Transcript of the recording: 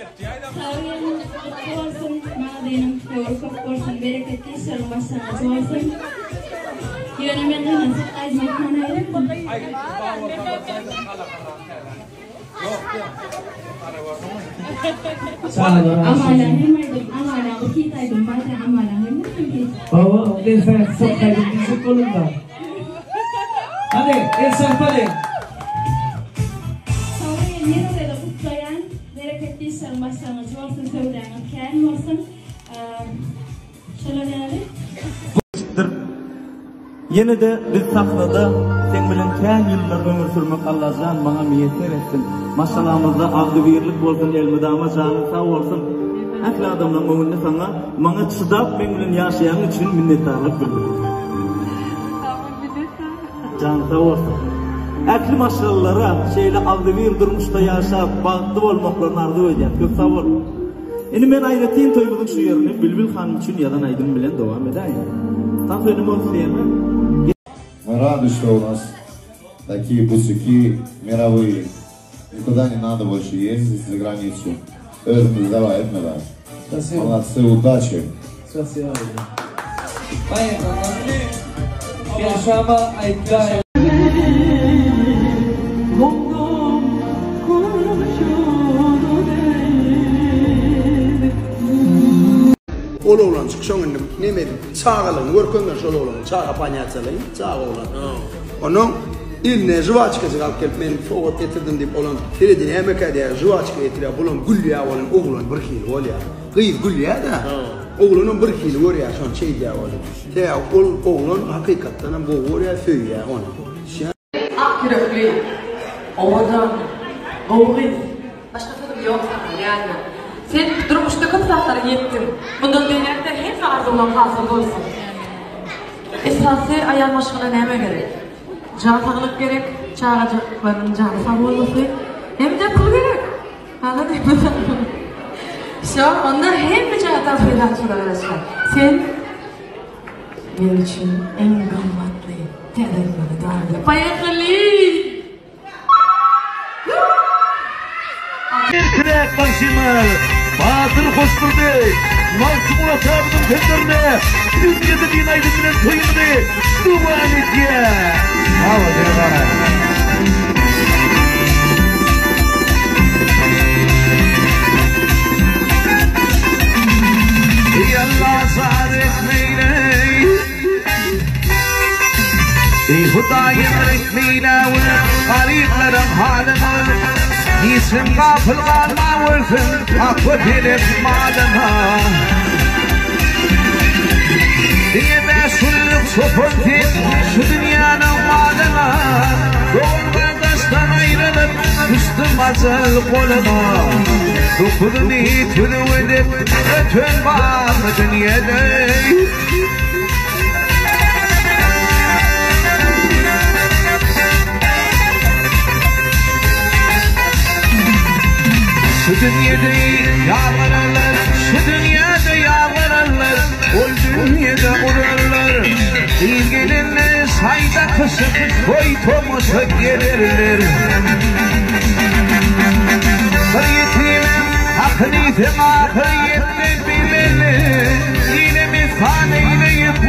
Sag gelniňiz gutly bolsun, maňazynyň höwri köp bolsun, bereketli işleriň başlangyjy bolsun. Ýöne men gynansak aýdym aýtman aýdymdym. Amana hem aýdym, Amana bu hit aýdym bar sen Amana hem aýdym hit. Hawa, men saňa soňky aýdym diýjek boldum-da. Hany, el çarpalyň. Soňra ýene-de gutlaýan. Bereketli işleriň başlangyjy bolsun söwdaňyz kän bolsun şolar ýaly. Geçipdir. Ýene-de biz sahnada seň bilen kän ýyllar ömür sürmek Allajan maňa miýesser etsin. Maşgalamyzda agzybirlik bolsun elmydama janyň sag bolsun. Ähli adamlaň öňünde saňa maňa çydap meň bilen ýaşaýanyň üçin minnetdarlyk bildirýän. Sag bol minnetdar. Jany sag bolsun. Ähli maşgalalara şeýle agzybir durmuşda ýaşap, bagtly bolmaklaryny arzuw edýän. Köp sag bol. Indi men aýratyn toýumyzyň şu ýerini Bilbil hanym üçin ýazan aýdymym bilen dowam edäýin. Tans oýnamagy isleýänler. Мы рады, что у нас такие бусики мировые. Никуда не надо больше ездить за границу. Özümiz dawa etme Спасибо. Молодцы, удачи. Спасибо. Gelşama aýtgaý. Ol oglanjyk şoň indi neme edip çagalygyny görkezmeli şol oglanyň çaga panýatiýalaýyn çaga oglan. Onuň eline žwaçkajyk alyp gelip men sowgat getirdim diýip olam seredi nämekä diýýär žwaçka getirýär bulam gülýär olam oglan bir hili bolýar. Gyz gülýär-de oglanam bir hili görýär şony şeýdýär ol. Sebäbi ol oglan hakykatdanam gowy görýär söýýär ony. Ak ýürekli, owadan, gowy gyz. Başga sözüm ýok saňa, Liana. Sen durmuşda köp zatlara ýetdiň. Mundan beýläk-de hemme arzuwlaň hasyl bolsun. Esasy aýal maşgala näme gerek? Jan saglyk gerek, çagajyklarynyň jany sag bolmasy hem-de pul gerek. Saňa diýmesem. Wsýo, onda hemme jaýdan peýdaçylyga garaşýan. Sen Men üçin iň gymmatly täze ýylyňyzy dowam edip Poýehali! Erkiräk bagşymyz Batyr Hoşdurdy Magtymguly atamyzyň sözlerine Dünýede diýen aýdym bilen toýumyzy dowam edýär. Sag bol Serdar. Eý Allah zar etmeýleý Eý Hudaýym rehmeýle we garyplaryň halyna Hiç kim gapyl galma ölsün hak we telek malyna Diňe bäş günlük çopan sen şu dünýäniň malyna Dogan-gardaşdan aýrylyp düşdüm ajal goluna Dokuzyny töleg edip öten barmy dünýede Şu dünýede ýalbararlar, şu dünýede ýalbararlar, ol dünýede urarlar. Gyz gelinler şaý dakyşyp, toý tomaşa gelerler. Bir ýetimem hakyny iýsem ahyr ýetmez bileli. Ile meshan eýleýip.